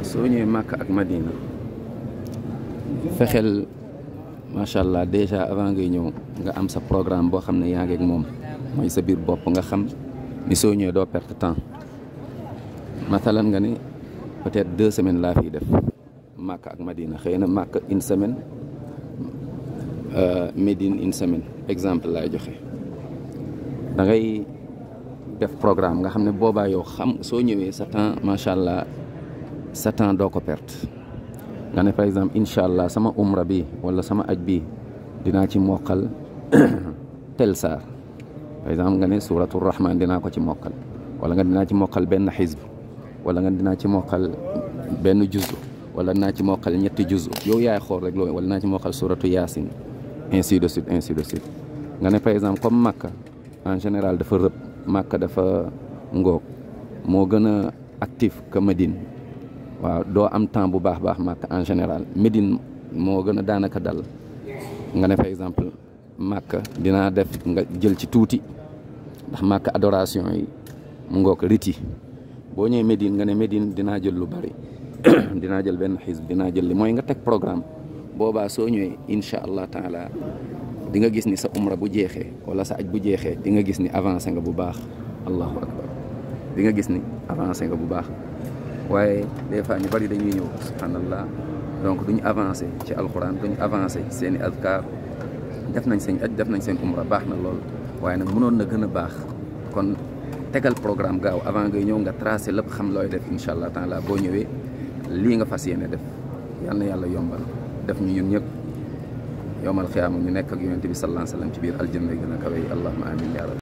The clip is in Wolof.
soo ñëwee Makka ak Madina fexeel macha allah déjà avant ngay ñëw nga am sa programme boo xam ne yaa ngi ak moom mooy sa biir bopp nga xam ni soo ñëwee doo perte temps mathalan nga ni peut-être 2 semaines laa fiy def Makka ak Madina xëy na Makka une semaine Médine une semaine exemple laay joxe da ngay def programme nga xam ne boobaa yow xam soo ñëwee sa temps macha allah sa temps doo ko perte nga ne par exemple incha allah sama umra bi wala sama aj bi dinaa ci mokkal tel saar par exemple nga ne suratu rahman dinaa ko ci mokkal wala nga dinaa ci mokkal benn xisb wala nga dinaa ci mokkal benn juzu wala dinaa ci mokkal ñetti juzu yow yaay xool rek loolu wala dinaa ci mokkal suratu yaasin ainsi de suite ainsi de suite nga ne par exemple comme Makka en général dafa rëb Makka dafa ngoog moo gën a actif que Médine waaw doo am temps bu baax Makka en général Médine moo gën a daanaka dal nga ne par exemple Makka dinaa def nga jël ci tuuti ndax Makka adoration yi mu ngoog riti boo ñëwee Médine nga ne Médine dinaa jël lu bari dinaa jël benn xisb dinaa jël li mooy nga teg programme boobaa soo ñëwee incha allah taala di nga gis ni sa umra bu jeexee wala sa aj bu jeexee di nga gis ni avancé nga bu baax allahu akbar di nga gis ni avancé nga bu baax waaye des fois ñu bari dañuy ñëw subhanallah donc duñu avancé ci alquran duñu avancé ci seen i azkar def nañ seen aj def nañ seen umra baax na lool waaye nag mënoon na gën a baax kon tegal programme gaaw avant ngay ñëw nga tracé lépp xam looy def incha allah taala boo ñëwee lii nga fas yéene def yal na yàlla yombal def ñu ñun ñëpp yowmal xiyaama ñu nekk ak yonent bi sallallahu alayhi wa sallam ci biir aljanna yi gën a kawe yi allahumma amin ya rabbi